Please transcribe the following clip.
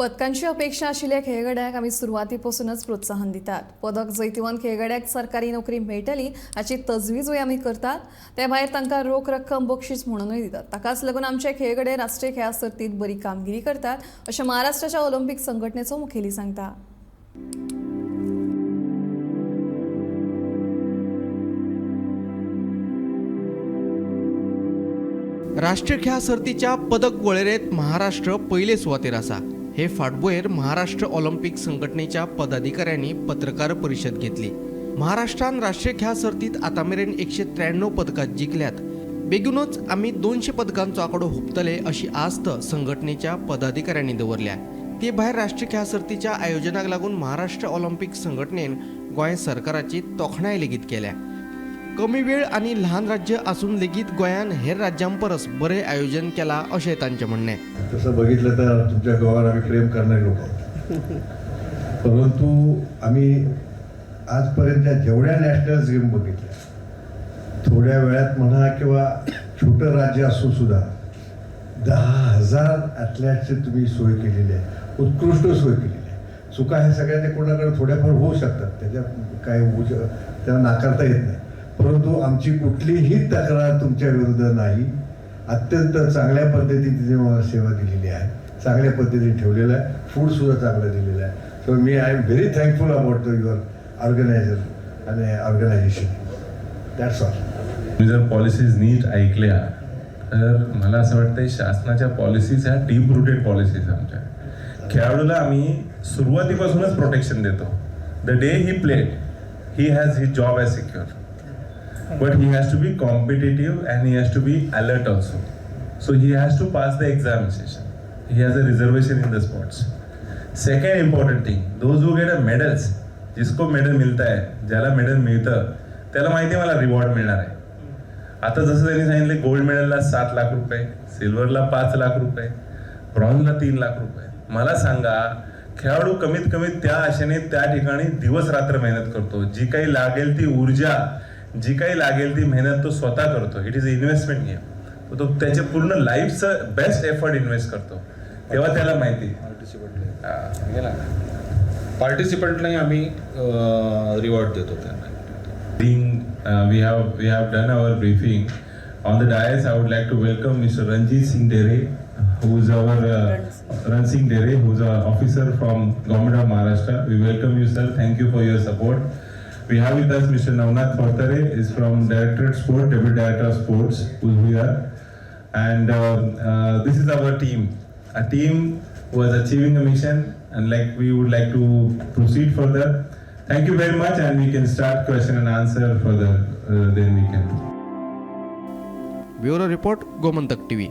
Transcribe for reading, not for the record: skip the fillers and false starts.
पदकांची अपेक्षा आशिल्ल्या खेळगड्यांक आमी सुरवाती पसूनच प्रोत्साहन दितात. पदक जैतिवंत खेळगड्याक सरकारी नोकरी मेळटली हाची तजवीजूय आमी करतात. ते भायर तांकां रोख रक्कम बक्षीस म्हणूनय दितात. ताकाच लागून आमचे खेळगडे राष्ट्रीय खेळां सर्तीत बरी कामगिरी करतात, अशें महाराष्ट्राच्या ऑलिम्पिक संघटनेचो मुखेली सांगता. राष्ट्रीय खेळां सर्तीच्या पदक वळेरेंत महाराष्ट्र पयले सुवातेर आसा. हे फाटभुंयेर महाराष्ट्र ऑलिम्पिक संघटनेच्या पदाधिकाऱ्यांनी पत्रकार परिशद घेतली. महाराष्ट्रान राष्ट्रीय खेळां सर्तीत आतां मेरेन 193 पदकां जिखल्यात. बेगीनूच आमी 200 पदकांचो आंकडो हुपतले अशी आस्त संघटनेच्या पदाधिकाऱ्यांनी दवरल्या. ते भायर राष्ट्रीय खेळां सर्तीच्या आयोजनाक लागून महाराष्ट्र ऑलिम्पिक संघटनेन गोंय सरकाराची तोखणाय लेगीत केल्या. कमी वेळ आनी ल्हान राज्य आसून लेगीत गोंयान हेर राज्यां परस बरें आयोजन केलां अशें तांचें म्हणणें. तसं बघितलं तर तुमच्या गोवावर आम्ही प्रेम करणारे लोक आहोत, परंतु आम्ही आजपर्यंत जेवढ्या नॅशनल गेम बघितल्या, थोड्या वेळात म्हणा किंवा छोटं राज्य असून सुद्धा 10,000 ॲथलेट्सची तुम्ही सोय केलेली आहे, उत्कृष्ट सोय केलेली आहे. चुका ह्या सगळ्या ते कोणाकडे थोड्याफार होऊ शकतात, त्याच्या काय होऊ त्याला नाकारता येत नाही, परंतु आमची कुठलीही तक्रार तुमच्या विरुद्ध नाही. अत्यंत चांगल्या पद्धतीने तिथे मला सेवा दिलेली आहे, चांगल्या पद्धतीने ठेवलेलं आहे, फूडसुद्धा चांगलं दिलेलं आहे. So me I am very thankful about the your organizer आणि ऑर्गनायझेशन. That's all. तुम्ही जर पॉलिसीज नीट ऐकल्या तर मला असं वाटतं, शासनाच्या पॉलिसीज ह्या डीप रुटेड पॉलिसीज. आमच्या खेळाडूला आम्ही सुरुवातीपासूनच प्रोटेक्शन देतो. The day he played, he has his job as secure, but he has to be competitive and he has to be alert also. So he has to pass the examination. He has a reservation in the sports. Second important thing, those who get a medals, जिसको medal मिळत आहे, ज्याला medal मिळतं, त्याला माहिती आहे मला reward मिळणार आहे. आता जसं त्यांनी सांगितले, गोल्ड मेडलला 7 लाख रुपये, सिल्वरला 5 लाख रुपये, ब्रॉन्झला 3 लाख रुपये. मला सांगा, खेळाडू कमीत कमी त्या आशेने त्या ठिकाणी दिवस रात्र मेहनत करतो. जी काही लागेल ती ऊर्जा, जी काही लागेल ती मेहनत तो स्वतः करतो. It is investment game. तो त्याचे पूर्ण लाईफचं बेस्ट एफर्ट इन्व्हेस्ट करतो. तेव्हा त्याला माहिती पार्टिसिपंटला पार्टिसिपंटलाही आम्ही रिवॉर्ड देतो त्यांना. Being we have done our briefing on the dais, I would like to welcome Mr. Ranjit Singh Dere, who is our Ran Singh Dere, who is our officer from Government of Maharashtra. We welcome you, sir. Thank you for your support. We have with us Mr. Navnath Phadtare, is from Directorate Sport, Deputy Director of Sports, who is here. And this is our team, a team who was achieving a mission, and like we would like to proceed further. Thank you very much, and we can start question and answer further. Then we can. Bureau report, Gomantak TV.